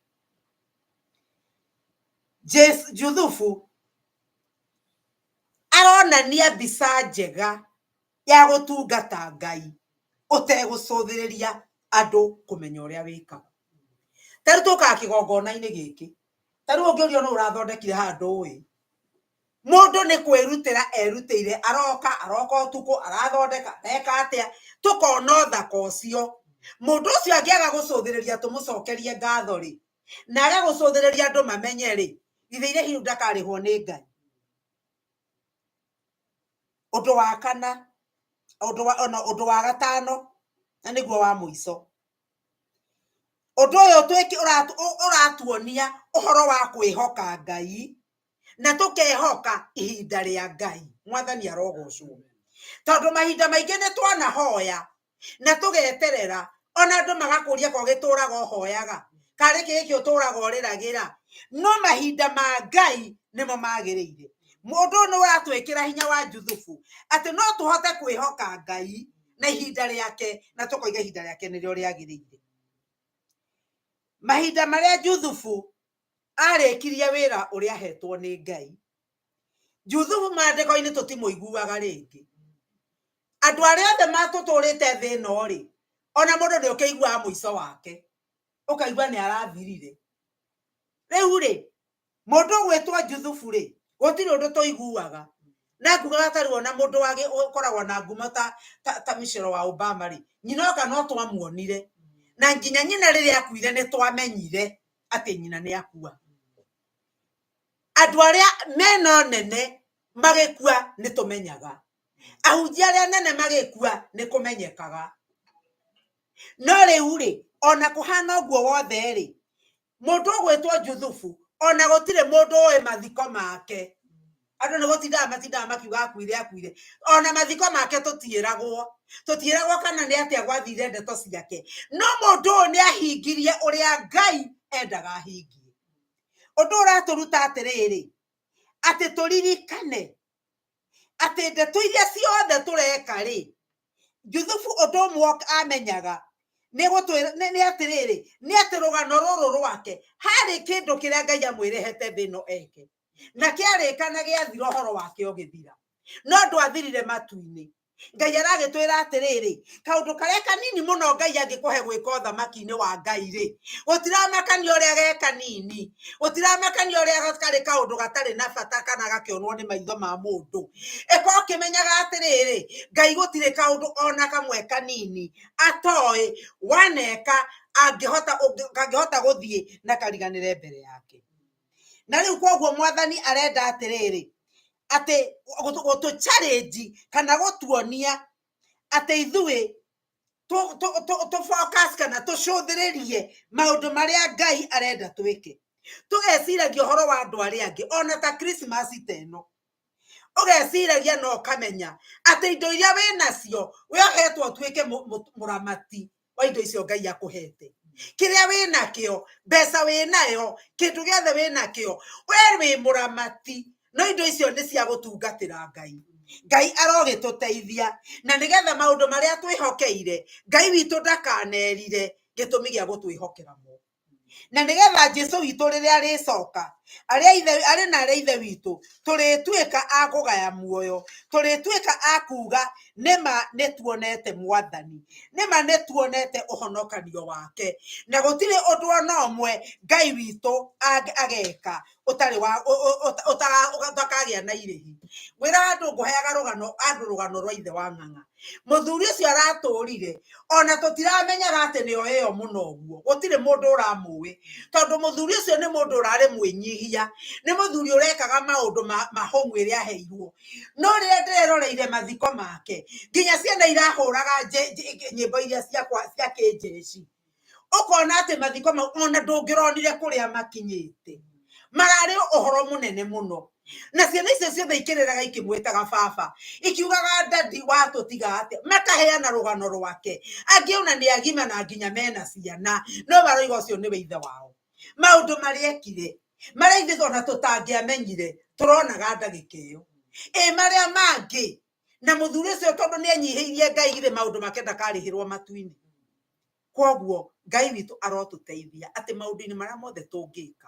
Speaker 2: Juthubu aronania mbica njega ya gũtungata Ngai ũtegũcũthĩrĩria andũ kũmenya ũrĩa wĩkaga. Ta rĩu tũkaga kĩgongona-inĩ gĩkĩ, ta rĩu ũngĩũrio nũ ũrathondekire haha ndũĩ. Mũndũ nĩ kwĩrutĩra erutĩire, aroka aroka ũtukũ, arathondeka, eka atĩa, tũkona ũthaka ũcio. Mũndũ ũcio angĩaga gũcũthĩrĩria tũmũcokerie ngatho rĩ, na age gũcũthĩrĩria andũ mamenye rĩ, githĩ irĩhi rĩu ndakarĩhwo nĩ Ngai? Ũndũ wa kana, ũndũ wa, ona ũndũ wa gatano, na nĩguo wa mũico. Ũndũ ũyũ ũratuonia ũhoro wa kwĩhoka Ngai, na tũkehoka ihinda rĩa Ngai. Mwathani arogocwo. Tondũ mahinda maingĩ nĩ twanahoya na tũgeterera, ona andũ magakũria ko gĩtũraga ũhoyaga, karĩ kĩ gĩkĩ ũtũraga ũrĩragĩra. No mahinda ma Ngai nĩmo magĩrĩire. Mũndũ ũyũ nĩ ũratwĩkĩra hinya wa Juthubu atĩ no tũhote kwĩhoka Ngai na ihinda rĩake, na tũkoiga ihinda rĩake nĩrĩo rĩagĩrĩire. Mahinda marĩa Juthubu arĩkirie wĩra ũrĩa ahetwo nĩ Ngai, Juthubu maandĩko-inĩ tũtimũiguaga rĩngĩ. Andũ arĩa othe matũtũrĩte thĩ ĩno rĩ, ona mũndũ nĩ ũkĩiguaga mũico wake, ũkaigua nĩ arathirire. Rĩu rĩ, mũndũ ũgwĩtwo Juthubu rĩ, gũtirĩ ũndũ tũiguaga. Na ngugaga ta rĩu ona mũndũ ũkoragwo na ngumo ta Michelle wa Obama rĩ, nyina oka no twamuonire. Na nginya nyina rĩrĩa akuire nĩ twamenyire atĩ nyina nĩ akua. Andũ arĩa mena ũnene magĩkua nĩ tũmenyaga. Ahunjia arĩa anene magĩkua nĩ kũmenyekaga. No rĩu rĩ, ona kũhana ũguo wothe rĩ, mũndũ ũgwĩtwo Juthubu, ona gũtirĩ mũndũ ũĩ mathiko make. Andũ nĩ gũtindaga matindaga makiuga akuire akuire. Ona mathiko make tũtiĩragwo. Tũtiĩragwo kana nĩ atĩa gwathire ndeto ciake. No mũndũ ũyũ nĩ ahingirie ũrĩa Ngai endaga ahingie. Ũndũ ũratũruta atĩrĩrĩ, atĩ tũririkane atĩ ndeto iria ciothe tũreka rĩ, Juthubu ũndũ ũmwe amenyaga nĩ gũtwĩra, nĩ atĩrĩrĩ, nĩ atĩ rũgano rũrũ rwake harĩ kĩndũ kĩrĩa Ngai amwĩrĩhete thĩ ĩno eke, na kĩarĩka na gĩathira ũhoro wake ũgĩthira. No ndwathirire matu-inĩ. Ngai aragĩtwĩra atĩrĩrĩ, kaũndũ karĩa kanini mũno Ngai angĩkũhe gwĩka ũthamaki-inĩ wa Ngai rĩ, gũtiramakania ũrĩa ge kanini, gũtiramakania ũrĩa karĩ kaũndũ gatarĩ na bata kana gakĩonwo nĩ maitho ma mũndũ. Ĩka ũkĩmenyaga atĩrĩrĩ, Ngai gũtirĩ kaũndũ ona kamwe kanini atoĩ waneka kangĩhota gũthiĩ na kariganĩre mbere yake. Na rĩu koguo Mwathani arenda atĩrĩrĩ, atĩ gũtũ challenge kana gũtuonia atĩ ithuĩ tũ focus kana tũcũthĩrĩrie maũndũ marĩa Ngai arenda twĩke. Tũgeciragia ũhoro wa andũ arĩa angĩ, ona ta Christmas ta ĩno. Ũgeciragia na ũkamenya atĩ indo iria wĩ nacio, we ũhetwo ũtuĩke mũramati wa indo icio Ngai akũhete. Kĩrĩa wĩ nakĩo, mbeca wĩ nayo, kĩndũ gĩothe wĩ nakĩo, we wĩ mũramati, no indo icio nĩ cia gũtungatĩra Ngai. Ngai arogĩtũteithia, na nĩgetha maũndũ marĩa twĩhokeire, Ngai witũ ndakanerire gĩtũmi gĩa gũtwĩhokera mo. Na nĩgetha Jesu witũ rĩrĩa arĩcoka, arĩ na arĩa ithe witũ, tũrĩtuĩka a kũgaya muoyo, tũrĩtuĩka a kuga nĩma nĩ tuonete Mwathani, nĩma nĩ tuonete ũhonokanio wake, na gũtirĩ ũndũ ona ũmwe Ngai witũ ageka ũtarĩ wa, ũtakagĩa na irĩhi. Ngwĩra andũ ngũheaga rũgano, andũ rũgano rwa ithe wa Ng'ang'a. Mũthuri ũcio aratũrire, ona tũtiramenyaga atĩ nĩ oĩ ĩyo mũno ũguo, gũtirĩ mũndũ ũramũĩ, tondũ mũthuri ũcio nĩ mũndũ ũrarĩ mwĩnyihia, nĩ mũthuri ũrekaga maũndũ ma hũng'ũ ĩrĩa aheirwo. No rĩrĩa ndĩreroreire mathiko make, nginya ciana irahũraga nyĩmbo iria cia kĩnjeci. Ũkona atĩ mathiko mau ona ndũngĩronire kũrĩa makinyĩte, mararĩ ũhoro mũnene mũno. Na ciana icio ciothe ikĩrĩraga ikĩmwĩtaga baba, ikiugaga dadi watũtiga atĩa, makaheana rũgano rwake. Angĩ ona nĩ agima na nginya mena ciana, no maroiga ũcio nĩwe ithe wao. Maũndũ marĩa ekire, marĩa ithuĩ ona tũtangĩamenyire, tũronaga ndagĩka ĩyo. Ĩ marĩa mangĩ, na mũthuri ũcio tondũ nĩ enyihĩirie Ngai githĩ maũndũ make ndakarĩhĩrwo matu-inĩ. Kwoguo Ngai witũ arotũteithia atĩ maũndũ-inĩ marĩa mothe tũngĩka,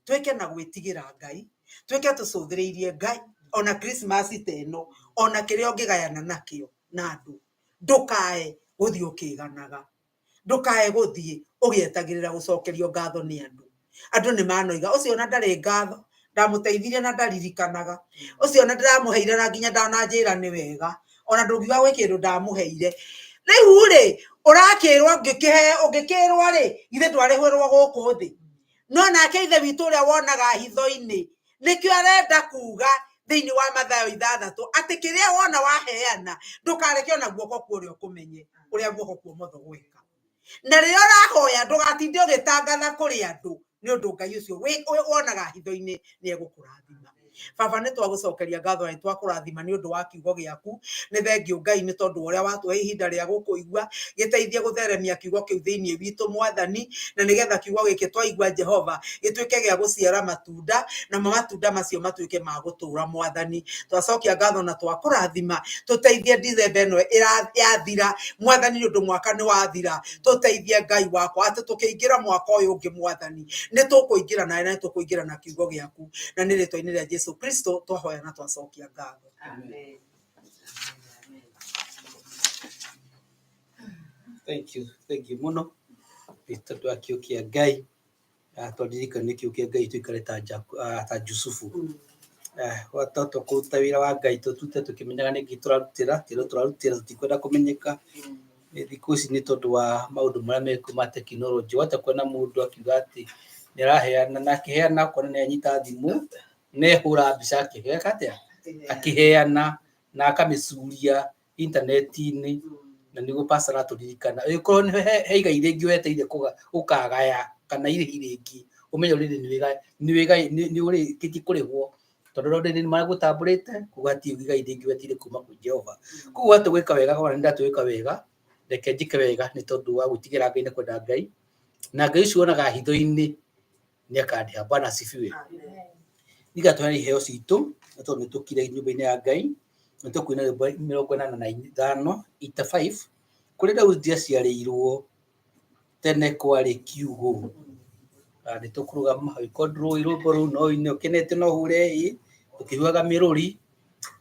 Speaker 2: twĩke na gwĩtigĩra Ngai, twĩke tũcũthĩrĩirie Ngai, ona Christmas ta ĩno, ona kĩrĩa ũngĩgayana nakĩo na andũ, ndũkae gũthiĩ ũkĩganaga, ndũkae gũthiĩ ũgĩetagĩrĩra gũcokerio ngatho nĩ andũ. Andũ nĩ manoiga, ũcio ona ndarĩ ngatho, Ndamũteithirie na ndaririkanaga. Ũcio ona ndĩramũheire na nginya ndananjĩra nĩ wega. Ona ndũngiuga gwĩ kĩndũ ndamũheire. Rĩu rĩ, ũrakĩrwo ũngĩkĩrwo rĩ, githĩ ndwarĩhĩrwo gũkũ thĩ? No nake ithe witũ ũrĩa wonaga hitho-inĩ, nĩkĩo arenda kuga thĩinĩ wa Mathayo 6 atĩ kĩrĩa wona waheana ndũkareke ona guoko kwa ũrĩa ũkũmenye ũrĩa guoko kwa ũmotho gwĩka. Na rĩrĩa ũrahoya ndũgatinde ũgĩtangatha kũrĩ andũ nĩ ũndũ Ngai ũcio wonaga hitho-inĩ nĩ egũkũrathima. Baba nĩ twagũcokeria ngatho na nĩ twakũrathima nĩ ũndũ wa kiugo gĩaku. Nĩ thengiũ Ngai nĩ tondũ wa ũrĩa watũhe ihinda rĩa gũkũigua, gĩteithie gũtheremia kiugo kĩu thĩinĩ witũ Mwathani, na nĩgetha kiugo gĩkĩ twaigua Jehova gĩtuĩke gĩa gũciara matunda, namo matunda macio matuĩke ma gũtũũra Mwathani. Twacokia ngatho na twakũrathima, tũteithie Dicemba ĩno yathira Mwathani, nĩ ũndũ mwaka nĩ wathira, tũteithie Ngai wakwa atĩ tũkĩingĩra mwaka ũyũ ũngĩ Mwathani nĩ tũkũingĩra nawe na nĩ tũkũingĩra na kiugo gĩaku, na nĩ rĩtwa-inĩ rĩa Jesu Kristo twahoya na twacokia ngatho.
Speaker 3: Amen.
Speaker 1: Thank you, thank you muno. Nĩ tondũ wa kiugo kĩa Ngai. Twaririkana nĩ kiugo kĩa Ngai tũikare ta Jusufu. Watoto kũruta wĩra wa Ngai tũtute tũkĩmenyaga nĩ kĩ tũrarutĩra, kĩrĩa tũrarutĩra tũtikwenda kũmenyeka. Thikũ ici nĩ tondũ wa maũndũ marĩa mekuo ma tekinoronjĩ, wahota kuona mũndũ akiuga atĩ nĩ araheana na akĩheana ũkona nĩ anyita thimũ na ehũra mbica akĩheka atĩa, akĩheana na akamĩcuria intaneti-inĩ, na nĩguo pastor aratũririkana ĩkorwo nĩ he igai rĩngĩ wetereire ũkagaya kana irĩhi rĩngĩ, ũmenye rĩrĩ nĩ ũrĩkĩtie kũrĩhwo, tondũ rĩrĩ nĩ maragũtambũrĩte kuga ti igai rĩngĩ wetereire kuma kwĩ Jehova. Koguo watu gwĩka wega, kona nĩ ndatwĩka wega, reke njĩke wega nĩ tondũ wa gwĩtigĩra Ngai na kwenda Ngai, na Ngai ũcio wonaga hitho-inĩ nĩ akandĩha. Bwana asifiwe. Niga tũheane iheo citũ nĩ tondũ nĩ tũkire nyũmba-inĩ ya Ngai, nĩ tũkuina rwĩmbo 85 85 kũrĩa Daudi aciarĩirwo tene kwarĩ kiugũ. Nĩ tũkũrũgama angĩkorwo ndũrũĩ rwĩmbo rũu no ũine ũkenete no ũhure ĩ ũkĩhuhaga mĩrũri,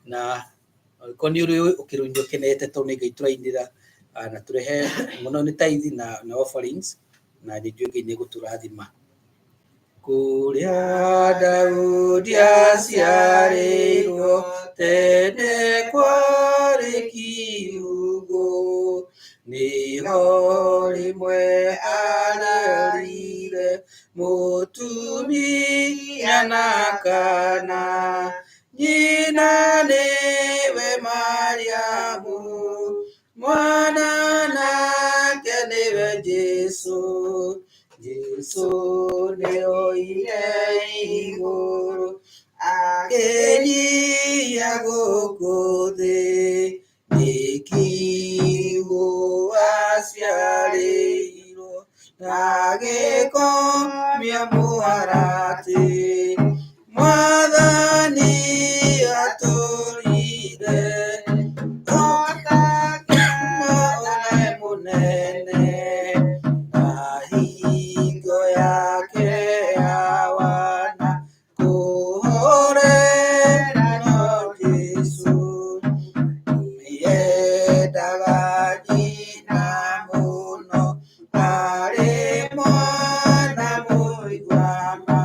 Speaker 1: na angĩkorwo nĩ ũrũĩ ũkĩrũine ũkenete tondũ nĩ Ngai tũrainĩra, na tũrehe mũno nĩ tithe na offerings, na nĩ njũĩ Ngai nĩ egũtũrathima. Kũrĩa Daudi aciarĩirwo tene kwarĩ kiugũ, nĩho rĩmwe ararire mũtumia na kana, nyina nĩwe Mariamu, mwana nake nĩwe Jesu. Jesu nĩoire igũrũ akĩnyihia gũkũ thĩ, nĩ kiugũ aciarĩirwo na agĩkomia mũharatĩ. Mwathani atũrire ũrĩa mũnene, na hingo yake ya wana kũhorera no Jesu. Nĩendaga nyina mũno, arĩ mwana mũigua ma.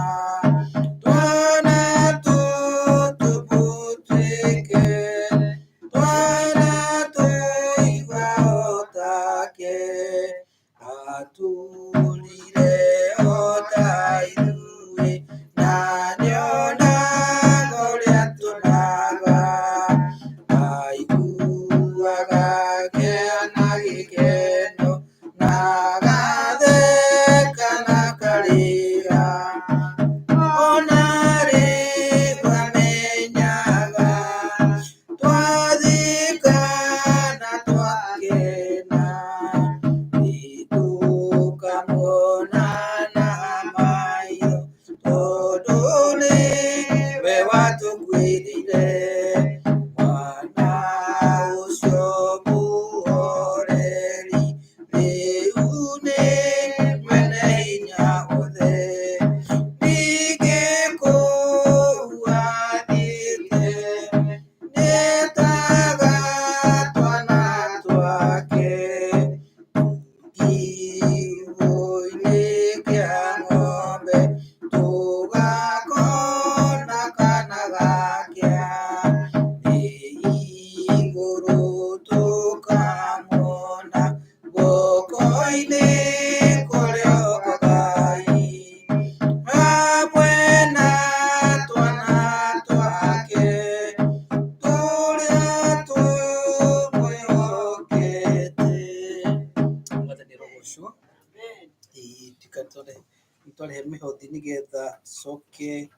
Speaker 1: nĩgetha coke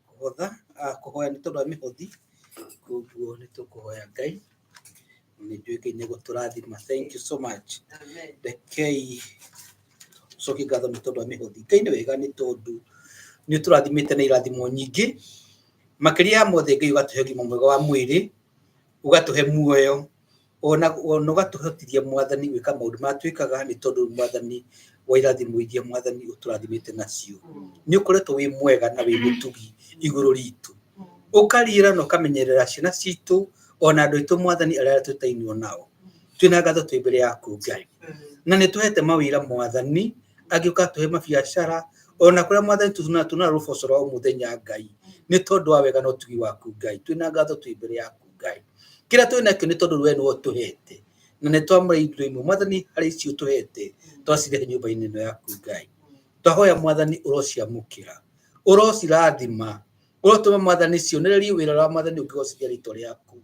Speaker 1: kũhotha kũhoya nĩ tondũ wa mĩhothi. Koguo nĩ tũkũhoya Ngai, nĩ njũĩ Ngai nĩ egũtũrathima. Thank you so much. Rekei cokie ngatho nĩ tondũ wa mĩhothi. Ngai nĩ wega nĩ tondũ nĩ ũtũrathimĩte na irathimo nyingĩ. Makĩria ya mothe Ngai ũgatũhe ũgima mwega wa mwĩrĩ, ũgatũhe muoyo, ona ũgatũhotithia Mwathani gwĩka maũndũ marĩa twĩkaga nĩ tondũ Mwathani wa irathimo iria Mwathani ũtũrathimĩte nacio. Nĩ ũkoretwo wĩ mwega na wĩ mũtugi igũrũ ritũ. Ũkariĩra na ũkamenyerera ciana citũ ona andũ aitũ Mwathani arĩa twĩtainwo nao. Twĩna ngatho twĩ mbere yaku Ngai. Na nĩ tũhete mawĩra Mwathani, angĩ ũgatũhe mabiacara, ona kũrĩa Mwathani tuna rũboco rwa o mũthenya Ngai, nĩ tondũ wa wega na ũtugi waku Ngai. Twĩna ngatho twĩ mbere yaku Ngai. Kĩrĩa twĩ nakĩo nĩ tondũ we nĩwe ũtũhete, na nĩ twamũra indo imwe Mwathani harĩ icio ũtũhete, twacirehe nyũmba-inĩ ĩno yaku Ngai. Twahoya Mwathani ũrociamũkĩra, ũrocirathima, ũrotũma Mwathani cionererie wĩra ũrĩa Mwathani ũngĩgocithia rĩtwa rĩaku.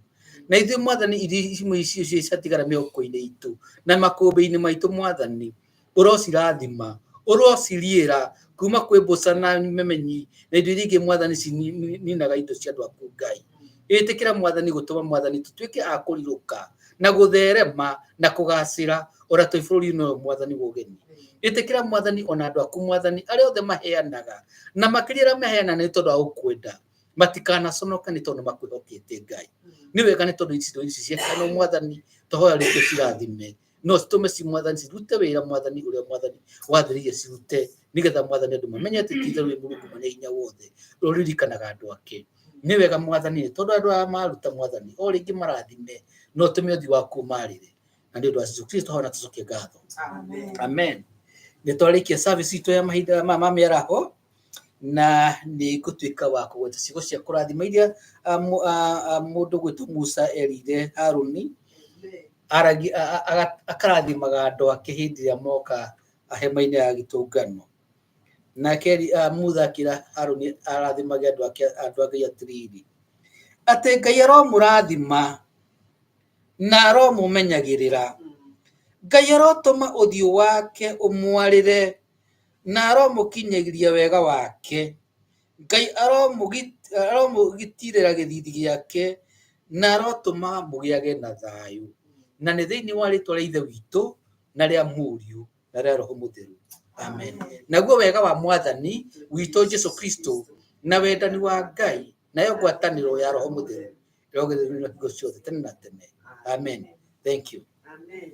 Speaker 1: Na ithuĩ Mwathani irio imwe icio ciatigara mĩhuko-inĩ itũ na makũmbĩ-inĩ maitũ Mwathani, ũrocirathima, ũrociriĩra kuma kwĩ mbũca na memenyi na indo iria ingĩ Mwathani cininaga indo cia andũ aku Ngai. Ĩtĩkĩra Mwathani gũtũma Mwathani tũtuĩke a kũrirũka na gũtherema na kũgacĩra ona twĩ bũrũri-inĩ ũyũ Mwathani wa ũgeni. Ĩtĩkĩra Mwathani ona andũ aku Mwathani arĩa othe maheanaga na makĩria arĩa maheanaga nĩ tondũ wa gũkwenda matikanaconoke nĩ tondũ makwĩhokete Ngai. Nĩ wega nĩ tondũ indo ici ciaheanwo Mwathani twahoya rĩngĩ cirathime no citũme ci Mwathani cirute wĩra Mwathani ũrĩa Mwathani wathĩrĩirie cirute nĩgetha Mwathani andũ mamenye atĩ ti itherũ wĩ Mũrungu mwene hinya wothe ũrĩa ũririkanaga andũ ake. Nĩ wega Mwathani nĩ tondũ andũ aya maruta Mwathani o rĩngĩ marathime na ũtũme ũthiũ waku ũmarĩre. Na nĩ ũndũ wa Jesũ Kristo hoya na tũcokie ngatho. Amen. Nĩ twarĩkia service itũ ya mahinda ma mĩaraho na nĩ ngũtuĩka wa kũgweta ciugo cia kũrathima iria mũndũ gwĩtwo Musa erire Harũni akarathimaga andũ ake hĩndĩ ĩrĩa moka hema-inĩ ya gĩtũngano. Nake Musa akĩra Harũni arathimage andũ ake andũ a Ngai atĩrĩrĩ, atĩ Ngai aromũrathima na aromũmenyagĩrĩra. Ngai arotũma ũthiũ wake ũmwarĩre na aromũkinyĩria wega wake. Ngai aromũgitĩra gĩthithi gĩake na arotũma mũgĩage na thayũ. Na nĩ thĩinĩ wa rĩtwa rĩa Ithe witũ na rĩa Mũriũ na rĩa Roho Mũtheru. Amen. Naguo wega wa Mwathani witũ Jesu Kristo na wendani wa Ngai nayo ngwatanĩro ya Roho Mũtheru ĩrogĩrĩrio hingo ciothe tene na tene. Amen. Thank you.
Speaker 2: Amen.